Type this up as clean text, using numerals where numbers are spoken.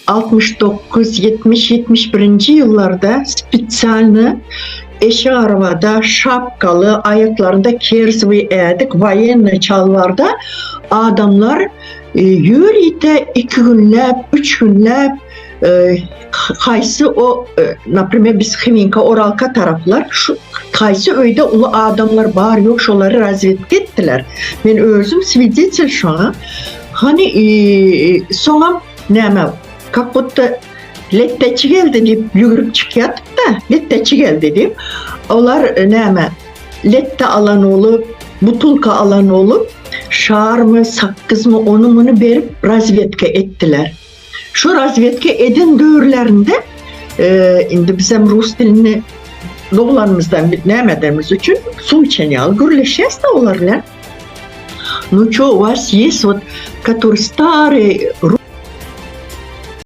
69, 70, 71-nji ýyllarda spesialny eşek arabada şapkaly, aýaklarynda kerziwi ädik, woýennyý çalbarda adamlar ýörite iki günläp, üç günläp haýsy o, naprimer, biz Hwinka, Oralka taraplar, şu haýsy öýde uly adamlar bar, ýok, şolary razwedka etdiler. Men özüm swidetel şoňa. Hany, soňam näme, kak budda letdeçi geldi diýip ýügürip çykýardyk-da, letdeçi geldi diýip. Olar näme, letde alan bolup, butulka alan bolup, şarmy, sakgyzmy, ony-muny berip razwedka etdiler. Şu razwedka eden döwürlerinde indi bizem rus dilini doglanymyzdan nämedenimiz üçin suw içen ýaly gürleşýäs-de olar bilen. Nu ço u was ýest wot, kotory stary.